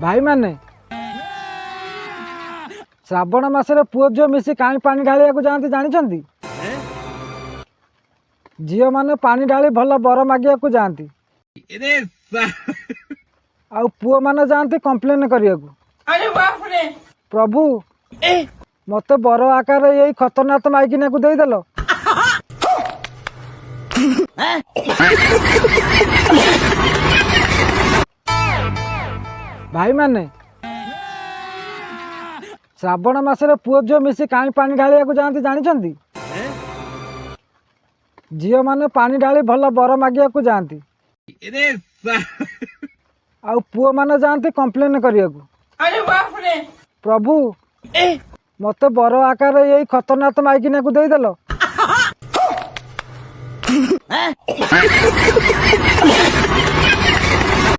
ଭାଇମାନେ, ଶ୍ରାବଣ ମାସରେ ପୁଅ ଝିଅ ମିଶି କାହିଁ ପାଣି ଢାଳିବାକୁ ଯାଆନ୍ତି ଜାଣିଛନ୍ତି? ଝିଅମାନେ ପାଣି ଢାଳି ଭଲ ବର ମାଗିବାକୁ ଯାଆନ୍ତି ଆଉ ପୁଅମାନେ ଯାଆନ୍ତି କମ୍ପ୍ଲେନ୍ କରିବାକୁ। ପ୍ରଭୁ, ମତେ ବର ଆକାରରେ ଏଇ ଖତରନାକ ମାଇକିନାକୁ ଦେଇଦେଲ। ଭାଇମାନେ, ଶ୍ରାବଣ ମାସରେ ପୁଅ ଝିଅ ମିଶି କାହିଁ ପାଣି ଢାଳିବାକୁ ଯାଆନ୍ତି ଜାଣିଛନ୍ତି? ଝିଅମାନେ ପାଣି ଢାଳି ଭଲ ବର ମାଗିବାକୁ ଯାଆନ୍ତି ଆଉ ପୁଅମାନେ ଯାଆନ୍ତି କମ୍ପ୍ଲେନ୍ କରିବାକୁ। ପ୍ରଭୁ, ମତେ ବର ଆକାରରେ ଏଇ ଖତରନାକ ମାଇକିନାକୁ ଦେଇଦେଲ।